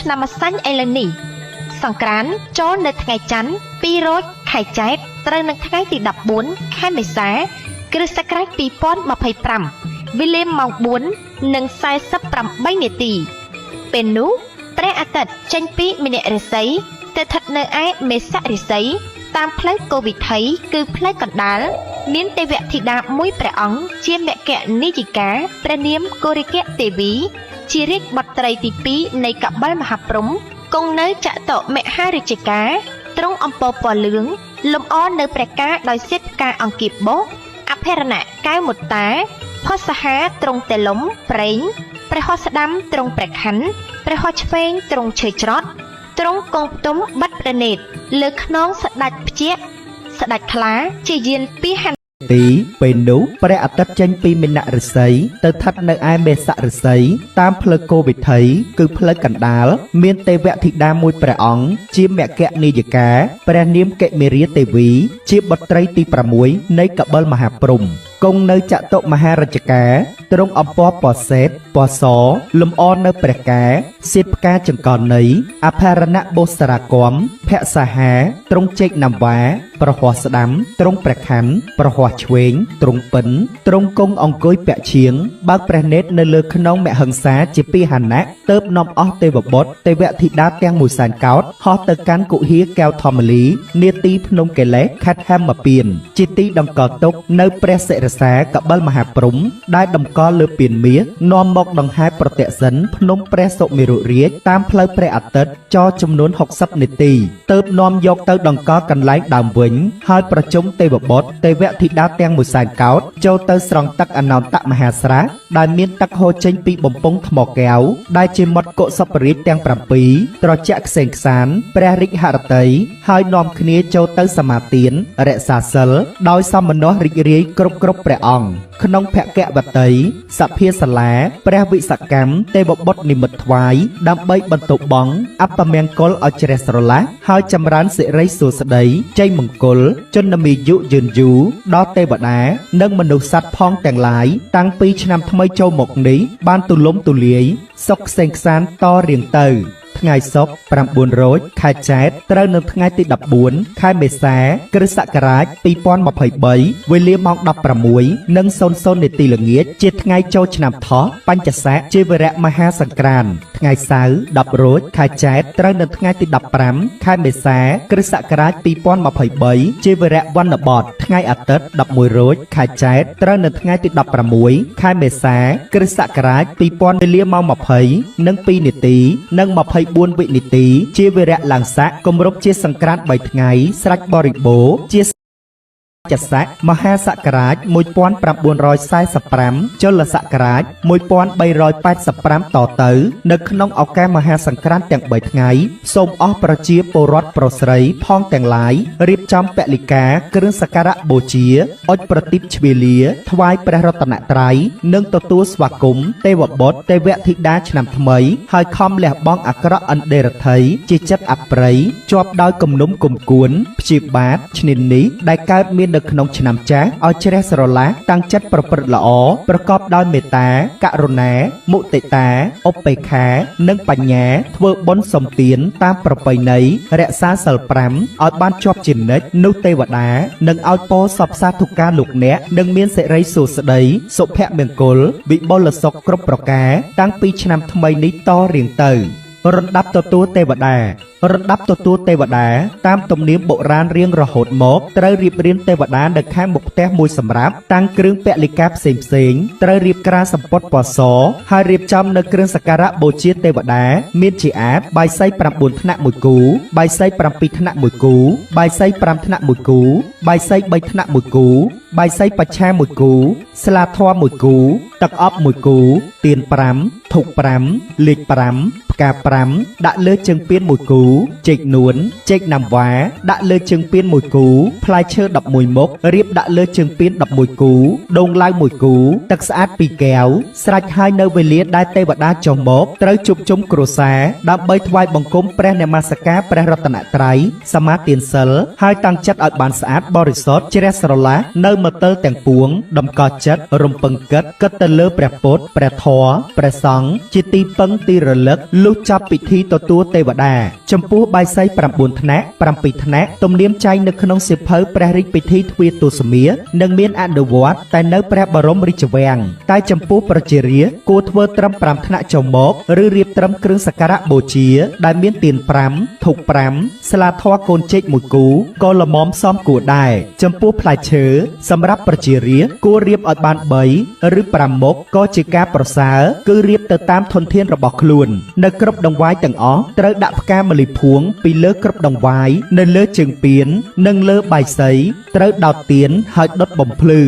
ឆ្នាំម្សាញ់ឥឡូវនេះសង្ក្រាន្តចូលនៅថ្ងៃច័ន្ទ2រោចខែចែត្រត្រូវនឹងថ្ងៃទី14ខែមេសាគ្រិស្តសករាជ2025វេលាម៉ោង4:48នាទីពេលនោះព្រះអាទិត្យចេញពីមីនរាសីទៅស្ថិតនៅឯមេសរាសីតាមផ្លូវកោវិថីគឺផ្លូវកណ្ដាលមានទេវធីតាមួយព្រះអង្គជាមគ្គនាយិកាព្រះនាមកុរិកទេវីជារាជបុត្រីទី2នៃកបិលមហាព្រហ្មគង់នៅចតុមហារាជការទ្រង់អំពរពណ៌លឿងលំអនៅព្រះកាដោយសេដ្ឋផ្កាអង្គាបោះអភរណៈកែវមុតាផុសហាទ្រង់តេលំប្រេងព្រះហស្តស្ដាំទ្រង់ព្រះខ័នព្រះហស្តឆ្វេងទ្រង់ឈើច្រត់ទ្រង់គង់ផ្ទុំបិទព្រះនេត្រលើខ្នងស្ដេចព្យៈស្ដេចខ្លាជាយានពាហន ទីពេលនោះព្រះអាទិត្យចេញពីមីនរាសីទៅស្ថិតនៅឯមេសរាសីតាមផ្លូវគោវិថីគឺផ្លូវកណ្ដាលមានទេវធីតាមួយព្រះអង្គជាមគ្គនាយិកាព្រះនាមកេមេរាទេវីជាបុត្រីទី6នៃកបិលមហាព្រហ្មគង់នៅចតុមហារាជការទ្រង់អំពរពណ៌សេតពណ៌សលំអនៅព្រះកាសៀតផ្កាចង្កលនៃអភរណៈបុស្សរាគមភសាហាទ្រង់ចេកណាំវ៉ាប្រហោះស្ដាំទ្រង់ព្រះខ័នប្រហោះឆ្វេងទ្រង់ពិនទ្រង់គង់អង្គុយពាក់ឈៀងបើកព្រះនេត្រនៅលើខ្នងមហិង្សាជាពាហនៈទៅនាំអស់ទេវបុត្រទេវធីតាទាំងមួយសែនកោដ្ឋហោះទៅកាន់គុហាកែវធម្មលីនាទីភ្នំកិលេសខេត្តហេមពៀនជាទីតម្កល់ទុកនៅព្រះសិរសាកបិលមហាព្រហ្មដែលតម្កល់លើពានមាសនាំមកដង្ហែប្រតិសិនភ្នំព្រះសុមេរុរាជតាមផ្លូវព្រះអាទិត្យចរចំនួន60នាទីទៅនាំយកទៅដង្កល់កន្លែងដើមវិញហើយប្រជុំទេវបុត្រទេវធីតាទាំងមួយសែនកោដ្ឋចូលទៅស្រង់ទឹកអនន្តមហាស្រះដែលមានទឹកហូរចេញពីបំពង់ថ្មកែវដែលជាមាត់កុសពរាជទាំង7ត្រជាក់ខ្សែងខ្សានព្រះរាជហឫទ័យហើយនាំគ្នាចូលទៅសមាទានរក្សាសិលដោយសមណោះរីករាយគ្រប់ព្រះអង្គក្នុងភគវតីសភាសាលាព្រះវិសកម្មទេវបុត្រនិមិត្តថ្វាយដើម្បីបន្ទោបង់អពមង្គលឲ្យជ្រះស្រឡះហើយចម្រើនសិរីសួស្តីជ័យមង្គលជនមាយុយឺនយូរដល់ទេវតានិងមនុស្សសត្វផងទាំងឡាយតាំងពីឆ្នាំថ្មីចូលមកនេះបានទូលំទូលាយសុខក្សេមក្សាន្តតរៀងទៅថ្ងៃសុក្រ9រោចខែចែត្រត្រូវនៅថ្ងៃទី14ខែមេសាគ្រិស្តសករាជ2023វេលាម៉ោង16:00នាទីល្ងាចជាថ្ងៃចូលឆ្នាំថោះបញ្ចស័កជាវរៈមហាសង្ក្រាន្តថ្ងៃសៅរ៍10រោចខែចែត្រត្រូវនៅថ្ងៃទី15ខែមេសាគ្រិស្តសករាជ2023ជាវរៈវណ្ណបតថ្ងៃអាទិត្យ11រោចខែចែត្រត្រូវនៅថ្ងៃទី16ខែមេសាគ្រិស្តសករាជ2000វេលាម៉ោង20:02នាទីនិង24វិនាទីជាវរៈឡើងស័កគម្រប់ជាសង្ក្រាន្ត3ថ្ងៃស្រេចបរិបូរណ៍ជាចស័កមហាសករាជ1945ចុលសករាជ1385តទៅនៅក្នុងឱកាសមហាសង្ក្រាន្តទាំង3ថ្ងៃសូមអស់ប្រជាពលរដ្ឋប្រុសស្រីផងទាំងឡាយរៀបចំពលិកាគ្រឿងសក្ការៈបូជាអុជប្រទីបជ្វាលាថ្វាយព្រះរតនត្រ័យនិងទទួលស្វាគមន៍ទេវបុត្រទេវធីតាឆ្នាំថ្មីហើយខំលះបង់អាក្រក់អន្ដេរថីជាចិត្តអប្រិយជាប់ដោយគំនុំគំគួនព្យាបាទឈ្នានីសដែលកើតមាននៅក្នុងឆ្នាំចាស់ឲ្យជ្រះស្រឡះតាំងចិត្តប្រព្រឹត្តល្អប្រកបដោយមេត្តាករុណាមុទិតាឧបេក្ខានិងបញ្ញាធ្វើបុណ្យសំទានតាមប្រពៃណីរក្សាសិល5ឲ្យបានជាប់ជានិច្ចនោះទេវតានឹងឲ្យពរសពសាធុការលោកអ្នកនឹងមានសិរីសួស្តីសុភមង្គលវិបុលសុខគ្រប់ប្រការតាំងពីឆ្នាំថ្មីនេះតរៀងទៅរំដាប់ទទួលទេវតារំដាប់ទទួលទេវតាតាមទំនៀមបុរាណរៀងរហូតមកត្រូវរៀបរៀងទេវតានៅខាងមុខផ្ទះមួយសម្រាប់តាំងគ្រឿងពលិកាផ្សេងផ្សេងត្រូវរៀបក្រាលសម្ពត់ពណ៌សហើយរៀបចំនៅគ្រឿងសក្ការៈបូជាទេវតាមានជាអាតបាយសី9ថ្នាក់មួយគូបាយសី7ថ្នាក់មួយគូបាយសី5ថ្នាក់មួយគូបាយសី3ថ្នាក់មួយគូបាយសីបច្ឆាមួយគូស្លាធម៌មួយគូទឹកអប់មួយគូទៀន5ធូប5លេខ5ផ្កា5ដាក់លើជើងពានមួយគូចេកនួនចេកណាំវ៉ាដាក់លើជើងពានមួយគូផ្លែឈើ11មុខរៀបដាក់លើជើងពាន11គូដូងឡាវមួយគូទឹកស្អាត2កែវស្រេចហើយនៅវេលាដែលទេវតាចុះមកត្រូវជួបជុំគ្រួសារដើម្បីថ្វាយបង្គំព្រះនមស្ការព្រះរតនត្រ័យសមាទានសិលហើយតាំងចិត្តឲ្យបានស្អាតបរិសុទ្ធជ្រះស្រឡះនៅមទិលទាំងពួងតម្កល់ចិត្តរំពឹងគិតគិតទៅលើព្រះពុទ្ធព្រះធម៌ព្រះសង្ឃជាទីពឹងទីរលឹក លុះចប់ពិធីទទួលទេវតាចំពោះបាយសី9ថ្នាក់7ថ្នាក់ទំនៀមចែងនៅក្នុងសៀវភៅព្រះរាជពិធីទ្វាទសមានិងមានអនុវត្តតែនៅព្រះបរមរាជវាំងតែចំពោះប្រជារាស្ត្រគួរធ្វើត្រឹម5ថ្នាក់ចុះមកឬរៀបត្រឹមគ្រឿងសក្ការៈបូជាដែលមានទៀន5ធូប5ស្លាធម៌កូនចេកមួយគូក៏ល្មមសមគួរដែរចំពោះផ្លែឈើសម្រាប់ប្រជារាស្ត្រគួររៀបឲ្យបាន3ឬ5មុខក៏ជាការប្រសើរគឺរៀបទៅតាមធនធានរបស់ខ្លួននៅគ្រប់ដង្វាយទាំងអស់ត្រូវដាក់ផ្កាម្លិះភួងពីលើគ្រប់ដង្វាយនៅលើជើងពាននិងលើបាយសីត្រូវដោតទៀនហើយដុតបំភ្លឺ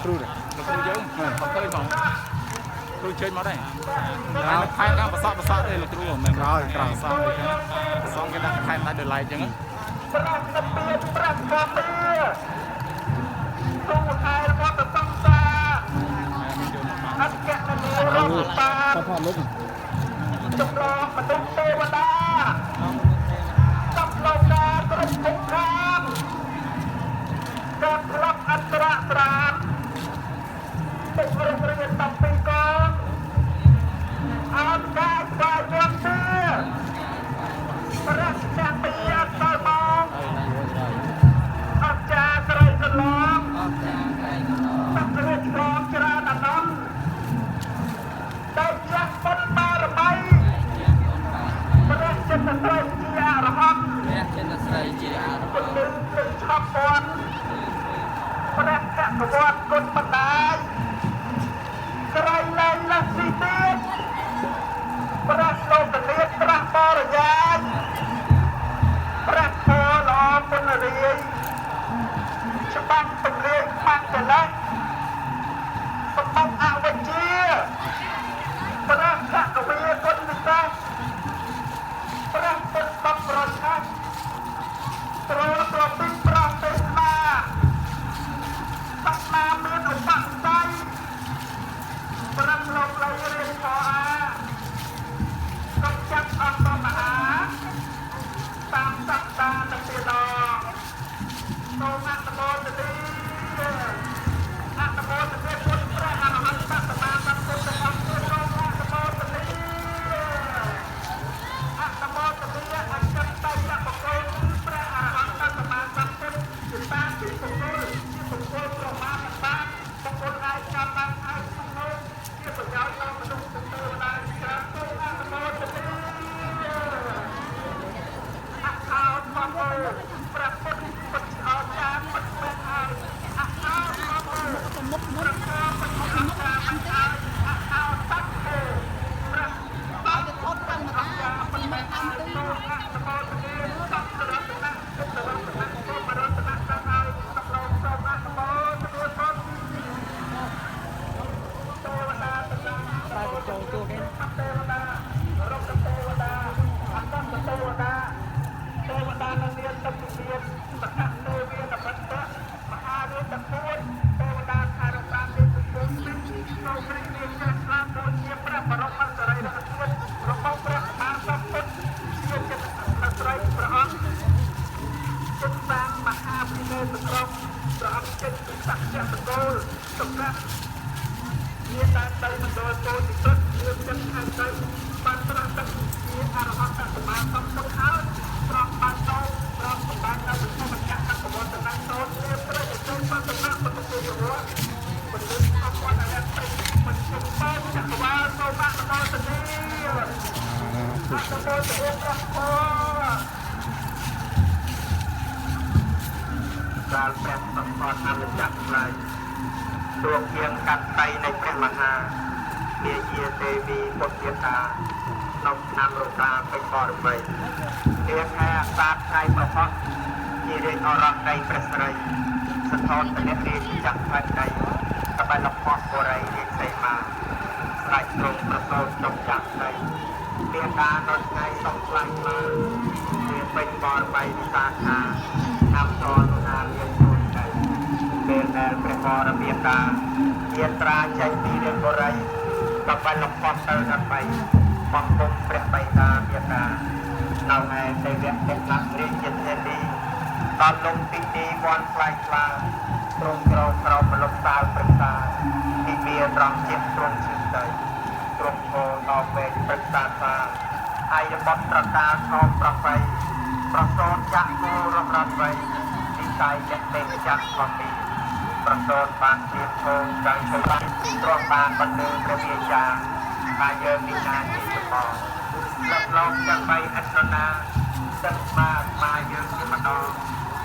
គ្រូលោកគ្រូយើងអត់ឃើញផងគ្រូជើញមកដែរដល់ខែកាបសក់បសក់ទេលោកគ្រូមិនក្រោយក្រោយសក់អីចឹងសងគេដាក់ខែដាច់ដោយឡែកចឹង ប្រាក់ពាប្រាក់កាពា ទូហែលវត្តសង្សារអគ្គនារដ្ឋបាលចម្លងមនុស្សទេវតាសត្វលោកកាគ្រប់ភពឋានការផ្លាប់អន្តរត្រានទឹករករៀនតំពីកងអោនកាយស្វាយវន្តាព្រះអ្នកពីអត់ដល់មកអស្ចារ្យស្រីកន្លងទឹករកឆ្លងច្រើនអានំតែជាបុណ្យបារមីព្រះចិន្ទស្រីជាអរហន្ត ព្រះចិនស្រីជាអរហ ពល ន្ត ឹងនឹងឆប់ពាន់ព្រះភគវត្តគុណបណ្ដាយក្រៃលែងលះស៊ីទៀតព្រះលោកនាថព្រះបរិយាយព្រះធម៌ល្អគុណរាយច្បាំងពលាយខ្មាំងកលេសសម្បត្តិអវិជ្ជាព្រះភគវីគុណវិសេសព្រះពុទ្ធបប្រឆាត្រប្រទីប្រទេសនាសត្វណាមានឧបនិស្ស័យប្រឹងលោកលៃរៀនខអាកុំចាប់អស់មហាតាមសត្តាទាំងពីដងសូមអនុមោទនាអនុមោទនាពុទ្ធព្រះអរហន្តសម្មាសម្ពុទ្ធទាំងអស់សូមអនុមោទនាអនុមោទនាអញ្ចឹងតយបុគ្គលព្រះអរហន្តសម្មាសម្ពុទ្ធជាតាមទីបុគ្គលជាបុគ្គលប្រមាណបានបុគ្គលអាចចាប់បានអាចក្នុងលោកជាប្រយោជន៍ដល់មនុស្សទាំងទេវតាច្រើនសូមអនុមោទនាអខោធម្មព្រះពុទ្ធពុទ្ធអចារ្យពុទ្ធមែនហើយអខោធម្មព្រះពុទ្ធអចារ្យមិនហើយអខោសត្វទេព្រះពុទ្ធអចារ្យពុទ្ធមែនហើយសូមអនុមោទនាសត្វរតនៈពុទ្ធរតនៈសូមរតនៈដល់ហើយសប្លោកសូមអនុមោទនាពុទ្ធទេវតាទាំងឡាយចូលជួគេទេវតារកទេវតាអន្តទេវតាទេវតានឹងមានទឹកវិញ្ញាណសកទេវានបត្តមហារាជទាំងពួនទេវតាខារសានេះពិភពនេះសូមរីករាយជ្រះថ្លាដូចជាព្រះបរមសរីរធាតុរបស់ព្រះសម្មាសម្ពុទ្ធជាចិត្តស្រីព្រះអង្គជិតសាងមហាភិនេសក្រមព្រះអង្គចេញពីសក្យមង្គលសម្រាប់មានដែនដីមណ្ឌលពោធិសុទ្ធមានចិត្តខាងទៅបានត្រាស់ដឹងជាអរហន្តសម្មាសម្ពុទ្ធហើយត្រង់បានតត្រង់សម្បាននៅវិធមចក្រកវត្តនៈតជាព្រះជន្មបតនៈបតុពុរៈពលិសអបអរៈពេញមិនជុំបោចក្រវាលសូមអនុមោទនាអនុមោទនាព្រះធម៌ កាលព្រះសម្បត្តិអមចក្រថ្លៃទ្រង់យាងកាត់តៃនៃព្រះមហានាយាទេវីពុទ្ធយាតាក្នុងឆ្នាំរកាពេញបរមីនាខែអាសាឍថ្ងៃប្រហោះជារាជអរហនៃព្រះស្រីសន្ធនតនៈរាជចក្រផែនដីកបិលផោះបរិយរាជសីមាស្រេចទ្រង់ប្រសូតចុះចាក់ដីមានតានៅថ្ងៃសុខថ្លៃថ្លាជាពេញបរមីវិសាខាឆ្នាំតនុណាមានជួនដីពេលដែលព្រះបរមាតាយាត្រាចេញពីរាជបុរីកបិលផោះទៅដើម្បីបង្គំព្រះបិតាមាតានៅឯទេវៈទេវៈរាជធានីដល់លំទីនេះវ័នថ្លៃថ្លាទ្រង់ក្រោមក្រោមម្លប់សាលព្រឹក្សាទីវាត្រង់ជាតិទ្រង់ឈឺដីទ្រង់ឈរដល់វែងព្រឹក្សាសាអាយបត្រកាលខោប្របីប្រសូតចាក់គោរំរត់វៃនិស័យអ្នកទេចាក់បំពីប្រសូតបានជាឈោចៅឈើទ្រង់បានបណ្ឌឺព្រះវាចាថាយើងនេះណាជាចម្បងលំឡងទាំងបីអិនណាទឹកបាមាយើងជាម្ដង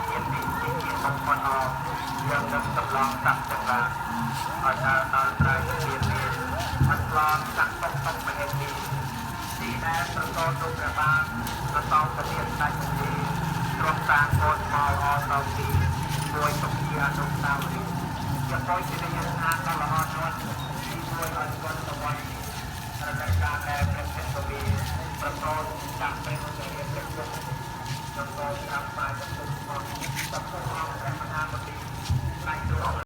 ជាទីជាជាបំផុតអយើងនឹងសម្លងសត្វទាំងឡាយឲ្យដើរដល់ត្រៃមានមានអត់ឡងចាក់តុកតុកមហេទីទីដែលប្រកបទុព្រះបាទប្រសងពទានដាច់ទីទ្រង់សាងកូនមកអសោទីមួយសុខជាអនុស្សាវរីយ៍ជាពុជនីយស្ថានដ៏ល្អណាស់ទីមួយឲ្យគាត់ទៅវត្តរដូវកាលដែលព្រះសិទ្ធវីប្រសូតចាក់ព្រះរាជព្រះពុទ្ធក្នុងកងតាមបាយទុកផង